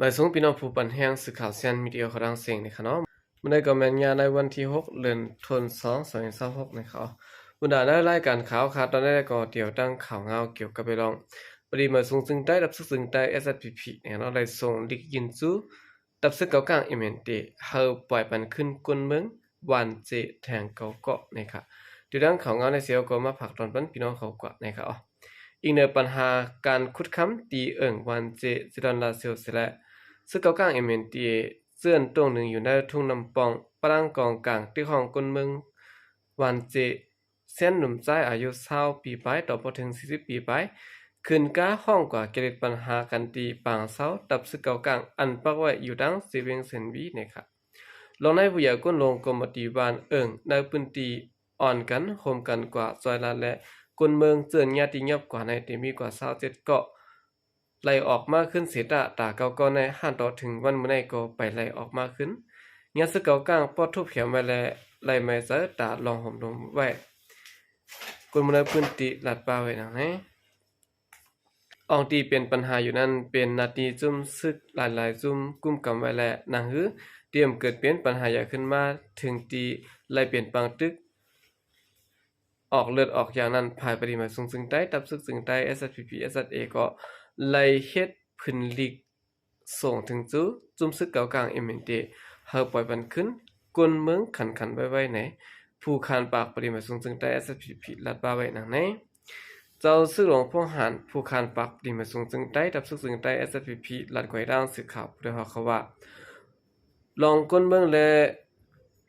ບາຍສວງພີ່ນ້ອງຜູ້ປັນແຮງ ສື່ຂ່າວຊຽນມີດີໂອຂອງລາວເອງນີ້ຄະເນາະ. ມື້ນີ້ກໍແມ່ນຍາມໃນວັນທີຫົກ ເດືອນ ທວນສອງ ສອງພັນຊາວຫົກນີ້ຄະ. ບັນດາໃນລາຍການຂ່າວຄາວຕອນນີ້ກໍຕຽວຕັ້ງຂ່າວງາວກ່ຽວກັບເລື່ອງ ປະຕິບັດສູງເຊິ່ງໃຕ້ ທັບເສິກເຊິ່ງໃຕ້ ເອສເອັສພີພີ ນີ້ເນາະ ໄດ້ສົ່ງລິກຍື່ນສູ່ ທັບເສິກເກົາກາງ ເອັມເອັນທີ ໃຫ້ປ່ອຍປັນຄືນຄົນເມືອງວານເຈແທງເກົ້າເກາະນີ້ຄະ. ຕິດຕາມຂ່າວງາວໃນເຊວກໍມາຝາກຕອນປັນພີ່ນ້ອງເຂົາກວ່ານີ້ຄະ. ອີງເໜືອປັນຫາການຂຸດຄຳທີ່ເອີ່ງວານເຈ ເຊດອນລາຊຽວເສຍແລະ ເສິກເກົາກາງ ເອັມເອັນທີ ເຈື່ອນຕົງໜຶ່ງຢູ່ໃນທົ່ງນ້ຳປ່ອງ ປະຫຼັງກອງກາງ ທີ່ຫ້ອງຄົນເມືອງວານເຈ ແຊນໜຸ່ມຊາຍອາຍຸຊາວປີປາຍ ຕໍ່ບໍ່ເຖິງສີ່ສິບປີປາຍ ຂຶ້ນກາຮ້ອງກວ່າກ່ຽວກັບບັນຫາກັນທີ່ປາງເຊົາ ທັບເສິກເກົາກາງ ອັນປັກໄວ້ຢູ່ທາງເຊວຽງເຊນວີນີ້ຄະ. ລອງນາຍຜູ້ໃຫຍ່ກົນ ລອງກອມມະຕິບ້ານເອີ່ງ ໃນພື້ນທີ່ ອ່ອນກັນໂຮມກັນກວ່າຊ່ອຍລາດ ແລະ ຄົນເມືອງເຈີນຍາຕິຍອບກວ່າໃນ ໄດ້ມີກວ່າຊາວເຈັດເກາະ ໄລ່ອອກມາຄືນເສຍຕາ ຕາເກົ້າເກາະໃນ ຫັນຕໍ່ເຖິງວັນມື້ໃນກໍໄປໄລ່ອອກມາຄືນ. ຍາເສິກເກົາກາງ ປອດທຸບແຄມໄວ້ ແລະ ໄລ່ໄມ້ເຊີຕາລອງໂຮມລົມໄວ້ ຄົນເມືອງໃນພື້ນທີ່ລາດປ່າໄວ້ນຳໃນ ອ່ອງທີ່ເປັນບັນຫາຢູ່ນັ້ນ ເປັນໜ້າທີ່ຈຸ້ມເສິກຫຼາຍໆຈຸ້ມກຸມກຳໄວ້ ແລະ ໜັງຫືອຕຽມເກີດເປັນບັນຫາໃຫຍ່ຂຶ້ນມາ ເຖິງທີ່ໄລ່ເປັນປາງຕຶກ ອອກເລືອດອອກຢາງນັ້ນ ຝ່າຍປະຕິບັດສູງເຊິ່ງໃຕ້ ທັບເສິກເຊິ່ງໃຕ້ ເອສເອັສພີພີ ເອສເອັສເອ ກໍໄລ່ເຮັດຜືນລິກສົ່ງເຖິງສູ່ ຈຸ້ມເສິກເກົາກາງ ເອັມເອັນທີ ໃຫ້ປ່ອຍປັນຄືນຄົນເມືອງຄັນໆໄວໆໃນ ຜູ້ຄານປາກປະຕິບັດສູງເຊິ່ງໃຕ້ ເອສເອັສພີພີ ລາດປ່າໄວ້ນຳໃນ. ເຈົ້າເສິກຫຼວງພົງຫານ ຜູ້ຄານປາກປະຕິບັດສູງເຊິ່ງໃຕ້ ທັບເສິກເຊິ່ງໃຕ້ ເອສເອັສພີພີ ລາດກວາຍດາງ ສື່ຂ່າວຜູ້ໄດ້ຮອດຂ່າວວ່າ ລອງຄົນເມືອງ ແລະ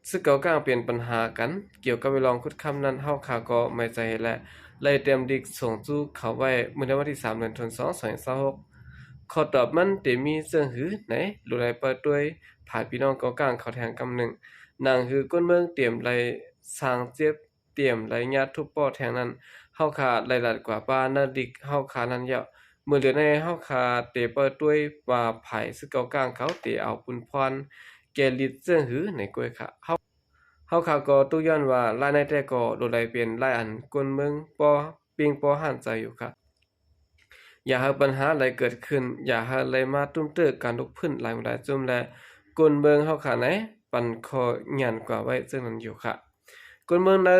ເສິກເກົາກາງເປັນບັນຫາກັນ ກ່ຽວກັບເລື່ອງຂຸດຄຳນັ້ນ ເຮົາຂ້າກໍໄມ່ໃຈ ແລະ ໄລ່ຕຽມລິກສົ່ງສູ່ເຂົາໄວ້ ມື້ໃນວັນທີສາມ ເດືອນ ທວນສອງ ສອງພັນຊາວຫົກ ຂໍ້ຕອບມັນເຕມີເຊິ່ງຫືໃນ ໂລໄດ້ເປີດດ້ວຍ ພາພີ່ນ້ອງເກົາກາງເຂົ້າແທງກຳໜຶ່ງ ໜັງຫືຄົນເມືອງຕຽມໄລ່ສ້າງເຈັບ ຕຽມໄລ່ຍາດທຸບປໍແທງນັ້ນ ເຮົາຂ້າໄລ່ລາດກວ່າປ້ານາລິກເຮົາຂ້ານັ້ນແລ້ວ ມື້ເດືອນໃນເຮົາຂ້າເຕເປີດດ້ວຍວ່າ ຝ່າຍເສິກເກົາກາງເຂົາເຕເອົາປຸນພອນ ແກ່ລິດເຊິ່ງຫືໃນກວຍຂ້າ ເຮົາ ເຮົາຂ້າກໍຕຸກຍ້ອນວ່າ ລາຍໃນແຕ່ກໍໂລໄດ້ເປັນລາຍອັນຄົນເມືອງປໍເປັ່ງປໍຫັ້ນໃຈຢູ່ຂ້າ. ຢ່າໃຫ້ບັນຫາໄຫຼເກີດຂຶ້ນ ຢ່າໃຫ້ໄຫຼມາຕຸ້ມເຕີການລຸກຟື້ນຫຼາຍໝູ່ຫຼາຍຈຸ້ມ ແລະ ຄົນເມືອງເຮົາຂ້າໃນ ປັນຂໍ້ຍານກວ່າໄວ້ເຊິ່ງນັ້ນຢູ່ຂ້າ. ຄົນເມືອງໃນ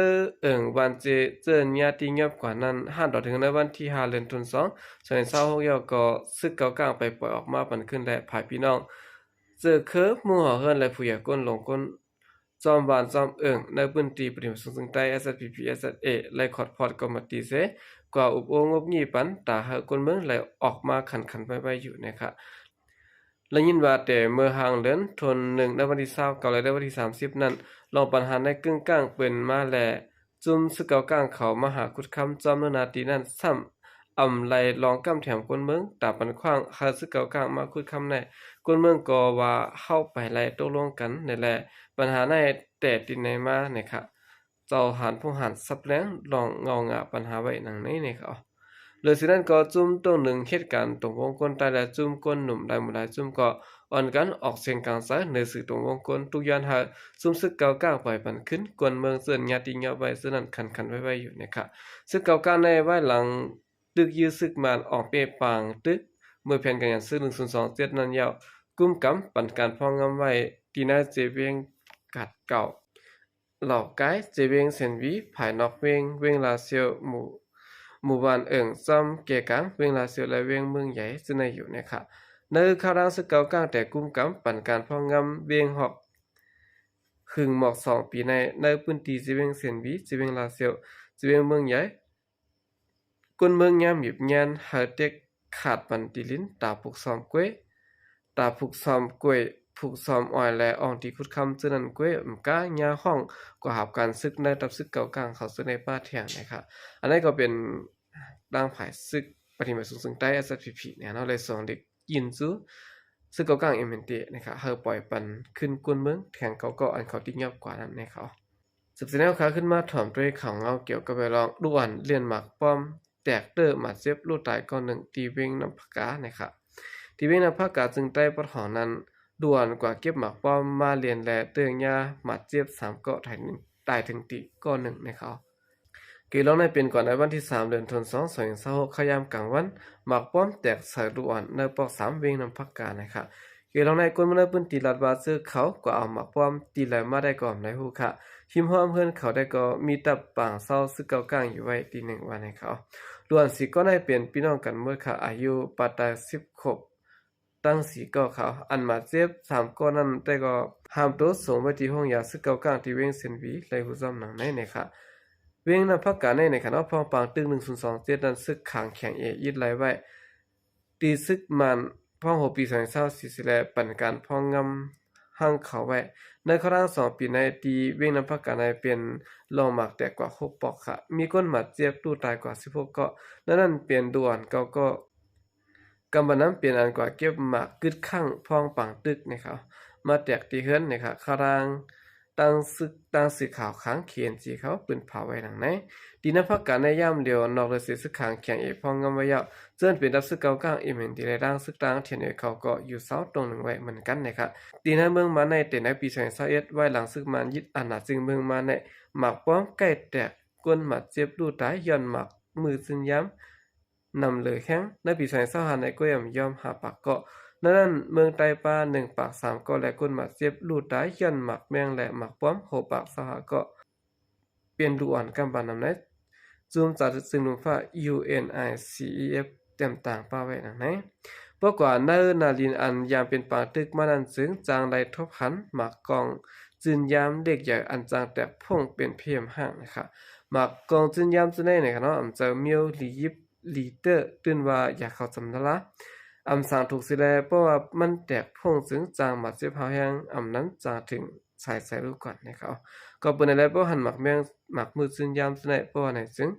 ເອີ່ງວານເຈ ເຈີນຍາຕິຍອບກວ່ານັ້ນ ຫັນຕໍ່ເຖິງໃນວັນທີຫ້າ ເດືອນ ທວນສອງ ສອງພັນຊາວຫົກ ແລ້ວກໍເສິກເກົາກາງໄປປ່ອຍອອກມາປັນຄືນ ແລະ ພາພີ່ນ້ອງ ເຈີເຄີໝູ່ຫໍເຮືອນ ແລະ ຜູ້ໃຫຍ່ກົນ ຫຼວງກົນ ຈອມວານຈອມເອີ່ງ ໃນພື້ນທີ່ປະຕິບັດສູງເຊິ່ງໃຕ້ ເອສເອັສພີພີ ເອສເອັສເອ ໄລ່ຂອດພອດກໍມາຕີເຊ ກວ່າອຸບໂອ້ງົບງິ່ງປັນ ຕາໃຫ້ຄົນເມືອງໄລ່ອອກມາຄັນໆໄວໆຢູ່ນີ້ຄະ. ໄດ້ຍິນວ່າແຕ່ເມື່ອຫາງເດືອນ ທວນໜຶ່ງ ໃນວັນທີຊາວເກົ້າ ແລະ ໃນວັນທີສາມສິບນັ້ນ ລອງປັນຫາໃນເກິ່ງກາງເປັນມາ ແລະ ຈຸ້ມເສິກເກົາກາງເຂົາມາຫາຂຸດຄຳຈອມເນື້ອນາທີ່ນັ້ນ ຊ້ຳອຳໄລ່ລອງກຳແຖມຄົນເມືອງ ຕາປັນຂວ້າງໃຫ້ເສິກເກົາກາງມາຂຸດຄຳໃນ ຄົນເມືອງກໍວ່າເຮົາໄປໄລ່ຕົກລົງກັນນີ້ແຫຼະ ບັນຫາໃນແຕ່ຕິດໃນມານີ້ຄະ. ເຈົ້າຫານຜູ້ຫານສັບແຫຼງລອງເງົາງາບັນຫາໄວ້ໜັງໃນນີ້ຄະ. ເລີຍຊິນັ້ນກໍຈຸ້ມຕົງໜຶ່ງເຮັດການຕົງວົງກົນຕາຍ ແລະ ຈຸ້ມກົນໜຸ່ມຫຼາຍໝູ່ຫຼາຍຈຸ້ມກໍອ່ອນກັນອອກສຽງກາງໃສ່ເໜືອຊື່ຕົງວົງກົນ ທຸກຢ່ານໃຫ້ຈຸ້ມເສິກເກົາກາງໄປປັນຄືນ ກວນເມືອງເຊີນຍາຕິຍອບໄວ້ເຊິ່ງນັ້ນຄັນໆໄວໆຢູ່ນີ້ຄະ. ເສິກເກົາກາງໃນວາຍຫຼັງ ຕຶກຢື້ອສຶກມານອອກເປປາງຕຶກ ເມື່ອແຜນການເມືອງເຊິ່ງໜຶ່ງສູນສອງເຈັດນັ້ນແລ້ວ ກຸມກຳປັນການພອກງຳໄວ້ ທີ່ນາຍເຈວຽງກາດເກົ່າ ເຫຼົ່າກາຍ ເຈວຽງເຊນວີ ພາຍນອກວຽງ ວຽງລາຊຽວ ໝູ່ ໝູ່ບ້ານເອີ່ງ ຊອມແກ່ກາງ ວຽງລາຊຽວ ແລະ ວຽງເມືອງໃຫຍ່ ເຊິ່ງໄດ້ຢູ່ໃນຂະ ໃນຂ່າວດັ່ງເຊິ່ງເກົ່າກາງແຕ່ກຸມກຳປັນການພອກງຳວຽງຮອກ ຫຶງໝອກສອງປີໃນ ໃນພື້ນທີ່ເຈວຽງເຊນວີ ເຈວຽງລາຊຽວ ເຈວຽງເມືອງໃຫຍ່ ກົ້ນເມືອງຍາມຫຍິບຍານ ໃຫ້ແຕກຂາດປັນຕີລິນ ຕາຜູກຊອມກ້ວຍ ຕາຜູກຊອມກ້ວຍ ຜູກຊອມອ້ອຍ ແລະ ອ່ອງຕີຂຸດຄຳ ເຊິ່ງນັ້ນກ້ວຍ ອຳກາຍາຫ້ອງ ກໍຫາບການເສິກໃນທັບເສິກເກົ່າກາງເຂົ້າເຊິ່ງໃນປ່າແທງນະຄະ. ອັນນີ້ກໍເປັນທາງຝ່າຍເສິກປະຕິບັດສູງເຊິ່ງໃຕ້ ເອສເອັສພີພີ ນະເນາະ ໄດ້ສົ່ງເດັກ ຍື່ນສູ່ເສິກເກົາກາງ ເອັມເອັນທີ ນະຄະ ໃຫ້ປ່ອຍປັນຄືນກົນເມືອງແທງເກົ້າເກາະ ອັນເຂົາຕິຍອບກວ່ານັ້ນນະຄະ. ສືບສຽນແນວຂ່າວຂຶ້ນມາ ຖອມດ້ວຍຂ່າວເງົາກ່ຽວກັບເລື່ອງລູກອ່ອນລຽນໝາກປ້ອມແຕກເຕີບາດເຈັບ ລູກຕາຍເກາະໜຶ່ງ ທີ່ວຽງນ້ຳພະການະຄະ. ທີ່ວຽງນ້ຳພະກາ ເຊິ່ງໃຕ້ປະທ້ອງນັ້ນ ລູກອ່ອນກວ່າເກັບໝາກປ້ອມມາລຽນ ແລະ ເຕີຍາບາດເຈັບສາມເກາະ ຕາຍໜຶ່ງ ຕາຍເຖິງຕິເກາະໜຶ່ງນະຄະ. ເກດລອງໃນເປັນກວ່າໃນວັນທີສາມ ເດືອນ ທະນວາ ສອງພັນຊາວຫົກ ເຂົ້າຍາມກາງວັນ ໝາກປ້ອມແຕກໃສ່ລູກອ່ອນໃນປອກສາມ ເວງນ້ຳຜັກການນະຄະ. ເກດລອງໃນ ຄົນເມືອງໃນພື້ນທີ່ລາດວ່າ ເສື້ອຂາວກວ່າເອົາໝາກປ້ອມທີ່ໄຫຼມາໄດ້ກໍບໍ່ໄດ້ຮູ້ຄະ. ຮິມຮ້ອມເຮືອນເຂົາໄດ້ກໍມີຕັບປາງເຊົາຊຶກເກົ້າກ້າງຢູ່ໄວ້ຕີໜຶ່ງວ່າໃນເຂົາ. ລູກອ່ອນສີ່ກໍໃນເປັນພີ່ນ້ອງກັນໝົດຄະ ອາຍຸປານໃຕ້ສິບຂວບ ທັງສີ່ກໍເຂົາ. ອັນບາດເຈັບສາມກໍນັ້ນແຕ່ກໍຫາມໂຕສົ່ງໄວ້ທີ່ໂຮງຢາຊຶກເກົ້າກ້າງທີ່ເວງເຊນວີ ໄດ້ຮູ້ພ້ອມດັ່ງໃນໃນຄະ. ເວງນ້ຳຜັກການໃນໃນຄະເນາະ ພ້ອງປາງຕຶກໜຶ່ງສູນສອງເຈັດນັ້ນ ຊຶກຂາງແຂງເອຍຶດໄລ່ໄວ້ ຕີຊຶກມານພ້ອງຫົວປີສອງພັນຊາວສີ່ ແລະ ປັນການພ້ອງງຳຮັງເຂົາໄວ້. ໃນຄະລາງສອງປີໃນ ທີ່ເວງນ້ຳຜັກການໃນເປັນລອງໝາກແຕກກວ່າຫົກປອກຄະ ມີຄົນບາດເຈັບຕູ້ຕາຍກວ່າສິບຫົກເກາະ ໃນນັ້ນເປັນລູກອ່ອນເກົ້າເກາະ. ກຳບານນຳເປັນອັນກວ່າເກັບໝາກກຶດຄັ້ງພ້ອງປາງຕຶກໃນເຂົາ ມາແຕກທີ່ເຮືອນໃນຄະ ຄະລາງ ຕາມສື່ ຕາມສື່ຂ່າວຂາງ ເຄເອັນຈີ ເຂົາປືນເຜົາໄວ້ດັ່ງໃນ. ທີ່ນ້ຳຜັກການໃນຍາມດຽວ ນອກເຫຼືອເສຊຶກຂາງແຂງເອພ້ອງງຳໄວ້ແລ້ວ ເຊິ່ງເປັນດັບຊຶກເກົ້າກ້າງ ເອັມເອັນດີ ແລະ ດັ່ງຊຶກຕ່າງ ທີເອັນເອ ເຂົາກໍຢູ່ເຊົາຕົງໜຶ່ງໄວ້ເໝືອນກັນໃນຄະ. ທີ່ໃນເມືອງມາໃນ ແຕ່ໃນປີສອງພັນຊາວເອັດ ໄວ້ຫຼັງຊຶກມານຍຶດອານາຈຶ່ງເມືອງມາໃນ ໝາກປ້ອມໃກ້ແຕກ ຄົນບາດເຈັບລູກຕາຍຍ້ອນໝາກມືດຊຶນຢາມ ນຳເຫຼືອແຮງ. ໃນປີສອງພັນຊາວຫ້າໃນ ກ້ວຍອຳຍອມຫ້າປາກເກາະ ໃນນັ້ນເມືອງໃຕ້ປາໜຶ່ງປາກສາມເກາະ ແລະ ຄົນບາດເຈັບລູກຕາຍຍ້ອນໝາກແມງ ແລະ ໝາກປ້ອມຫົກປາກຊາວຫ້າເກາະ ເປັນລູກອ່ອນກຳບານນຳໃນ ຊຸມຈັດສຶກຊຸມນຸມຟ້າ ຢູເອັນໄອຊີອີເອັຟ ແຕ້ມຕ່າງປະໄວ້ດັ່ງໃນ. ເພາະກວ່າໃນໜ້າດິນອັນຍາມເປັນປາງຕຶກມານັ້ນ ຈຶ່ງຈັ່ງໄດ້ພົບຫັນໝາກກ່ອງຈືນຢາມເລກໃຫຍ່ ອັນຈັ່ງແຕກໂພງເປັນເພມຮ້າງນະຄະ. ໝາກກ່ອງຈືນຢາມຈຸໃນໃນຄະເນາະ ອຳເຈົ້າມຽວ ຫຼີຢິບ ລີເຕີ ຕື່ນວ່າຢາເຂົ້າຈຳນະລາ ອຳສັງທຸກຊິແລ ເພາະວ່າມັນແຕກໂພງ ຈຶ່ງຈັ່ງບາດເຈັບຮ້າວແຮງ ອຳນັ້ນຈັ່ງເຖິງສາຍໃສ່ລູກກ່ອນໃນເຂົາ. ກໍເປັນນັ້ນແຫຼະ ເພາະຫັນໝາກແມງ ໝາກມືດຊຶນຢາມໃນ ເພາະວ່າໃນຈຶ່ງ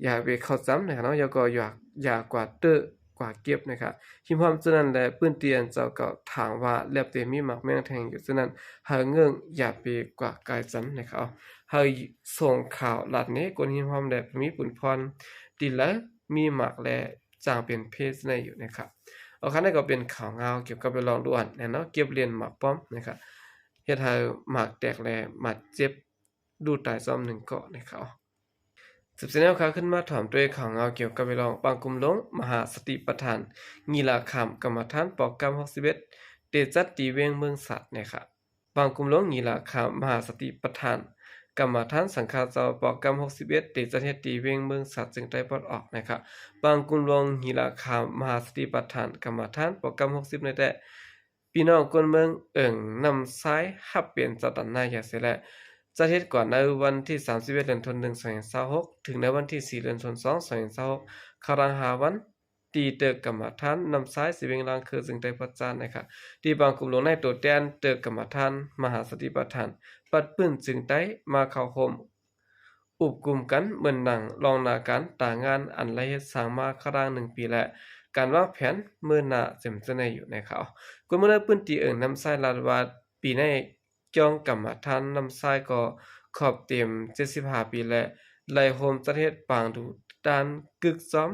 ຢ່າໄປເຂົ້າຈຳນະຄະເນາະ ແລ້ວກໍຢ່າ ຢ່າກວ່າເຕີກວ່າເກັບນະຄະ. ຮິມພ້ອມຈາກນັ້ນແລະ ພື້ນທີ່ອັນເຈົ້າເກົ່າຖາງວ່າ ແລບເຕັມມີໝາກແມງແທງຢູ່ຈາກນັ້ນ ໃຫ້ເງື່ອນຢ່າໄປກວ່າກາຍຈຳນະຄະ. ໃຫ້ສົ່ງຂ່າວລາດເນ ຄົນຮິມພ້ອມແລະ ມີປຸນພອນ ທີ່ລະມີໝາກແລະ ຈ້າງເປັນເພຈໃນຢູ່ນະຄະ. ເອົາ ຄັນນັ້ນກໍເປັນຂ່າວງາວກ່ຽວກັບເລື່ອງດ່ວນແນ່ເນາະ ເກັບລຽນໝາກປ້ອມນະຄະ ເຮັດໃຫ້ໝາກແຕກແລະບາດເຈັບ ລູກຕາຍຊ້ອມໜຶ່ງເກາະນະຄະ. ສືບສຽນແນວຂ່າວຂຶ້ນມາຖອມດ້ວຍຂ່າວງາວກ່ຽວກັບເລື່ອງປາງກຸມຫຼວງມະຫາສະຕິປະທານ ງີລາຄາມ ກຳມະຖານ ປ ກຳ ຫົກສິບເອັດ ເຕຈັດທີ່ເວງເມືອງສາດນະຄະ. ປາງກຸມຫຼວງງີລາຄາມ ມະຫາສະຕິປະທານ ກຳມະຖານ ສັງຄາເຈົ້າ ປ ກຳ ຫົກສິບເອັດ ເຕຈັດເຮັດທີ່ເວງເມືອງສາດ ເຊີງໃຕ້ຕອນອອກນະຄະ. ປາງກຸມຫຼວງງີລາຄາມ ມະຫາສະຕິປະທານ ກຳມະຖານ ປ ກຳ ຫົກສິບ ໃນແຕ່ ພີ່ນ້ອງຄົນເມືອງເອີ່ງນ້ຳຊາຍ ຮັບເປັນເຈົ້າຕານນາຍາເສຍແລະ ຈັດເຮັດກວ່າໃນວັນທີສາມສິບເອັດ ເດືອນ ທະນວາ ສອງພັນຊາວຫົກ ເຖິງໃນວັນທີສີ່ ເດືອນ ທະນວາ ສອງພັນຊາວຫົກ ຄະລາງຫ້າວັນ ທີ່ເຕີກກຳມະຖານນ້ຳຊາຍ ເຊເວັງລາງເຄີ ເຊິ່ງໄດ້ພັດຈານນະຄະ. ທີ່ປາງກຸມຫຼວງໃນ ໂຕແທນເຕີກກຳມະຖານ ມະຫາສະຕິປະທານ ປັດປືນເຊິ່ງໄດ້ມາເຂົ້າຮ່ວມ ອຸບກຸມກັນເໝືອນໜັງລອງໜ້າການຕາງານ ອັນໄດ້ເຮັດສ້າງມາຄະລາງໜຶ່ງປີ ແລະ ການວາງແຜນເມີນໜ້າເຕັມເທື່ອໃນຢູ່ໃນເຂົາ. ຄົນເມືອງໃນພື້ນທີ່ເອີ່ງນ້ຳຊາຍລາດວ່າ ປີໃນກ່ຽວກຳມະຖານນ້ຳຊາຍກໍຄອບເຕັມເຈັດສິບຫ້າປີ ແລະ ໄດ້ໂຮມຈັດເຮັດປາງດູດດ້ານກຶກຊ້ອມ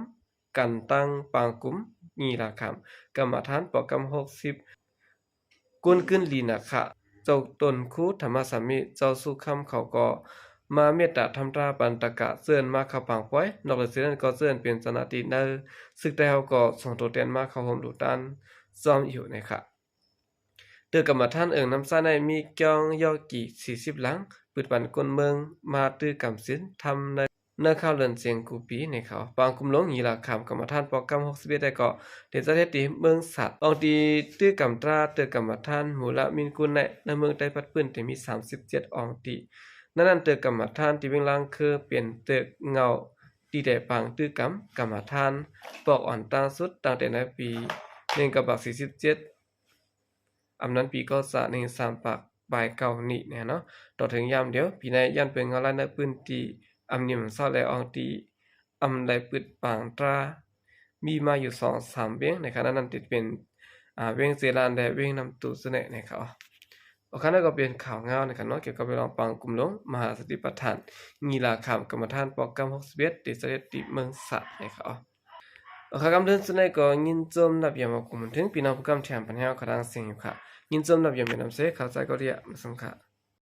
ກັນຕັ້ງປາງກຸມງີລາຄາມ ກຳມະຖານ ປ ກຳ ຫົກສິບ ກຸນກຶນລີນາຄະ ເຈົ້າຕົ້ນຄູທຳມະສາມິ ເຈົ້າສຸຄຳ ເຂົາກໍມາເມດຕາທຳຕາປັນຕະກະ ເຊີນມາເຂົ້າປາງປ່ອຍ. ນອກເຫຼືອຈາກນັ້ນກໍເຊີນເປັນເຈົ້າໜ້າທີ່ໃນຊຶກໄທເຮົາກໍສົ່ງໂຕແທນມາເຂົ້າຮ່ວມດູດດ້ານຊ້ອມຢູ່ໃນຄະ. ເຕີກຳມະຖານເອີ່ງນ້ຳຊາຍໃນມີກ່ຽວຍໍກີ່ສີ່ສິບຫຼັງ ປຶດປັນຄົນເມືອງມາຖືກຳສິນທຳໃນ ໃນຄາວເດືອນເຈັດກູປີໃນເຂົາ. ປາງກຸມຫຼວງງີລາຄາມ ກຳມະຖານ ປ ກຳ ຫົກສິບເອັດ ໄດ້ກໍໄດ້ຈັດເຮັດທີ່ເມືອງສາດ ອອງຕີຕື້ກຳຕາເຕີກຳມະຖານ ມູລະມິນກຸນ ໃນ ໃນເມືອງໃຕ້ພັດພື້ນໄດ້ມີສາມສິບເຈັດອອງຕີ. ໃນນັ້ນເຕີກຳມະຖານທີ່ເວງລາງເຄີ ເປັນເຕີກເງົາທີ່ໄດ້ປາງຕື້ກຳ ກຳມະຖານປອກອ່ອນຕ່າງສຸດ ຕັ້ງແຕ່ໃນປີໜຶ່ງເກົ້າປາກສີ່ສິບເຈັດ ອຳນັ້ນປີກໍສະໜຶ່ງສາມປາກປາຍເກົ້ານີ້ແນ່ເນາະ. ຕໍ່ເຖິງຍາມດຽວ ປີໃນຢ້ານເປີງເງົາລາຍໃນພື້ນທີ່ອຳນິມເຊົາ ແລະ ອອງຕີອຳໄລປຶດປາງຕາ ມີມາຢູ່ສອງສາມເວງໃນຂະນະນັ້ນ ທີ່ເປັນ ອາ ເວງເຊລານ ແລະ ເວງນ້ຳຕູສະແນໃນເຂົາ. ໂອເຄ ນັ້ນກໍເປັນຂ່າວງາວໃນຂະນະເນາະ ກ່ຽວກັບເລື່ອງປາງກຸມຫຼວງມະຫາສະຕິປະທານ ງີລາຄາມ ກຳມະຖານ ປ ກຳ ຫົກສິບເອັດ ທີ່ສະເດັດຕິເມືອງສາດໃນເຂົາ. ໂອເຄ ຄຳເດີນສຸດໃນກໍຍິນຊົມນັບຢາມຂອບຄຸນເຖິງພີ່ນ້ອງຜູ້ກຳແຖມປັນແຮວຂະດັງເສຍງຢູ່ຂະ ຍິນຊົມນັບຢາມເປັນນຳເສ ເຂົ້າໃຈກໍເດຍມາສົງຂະ.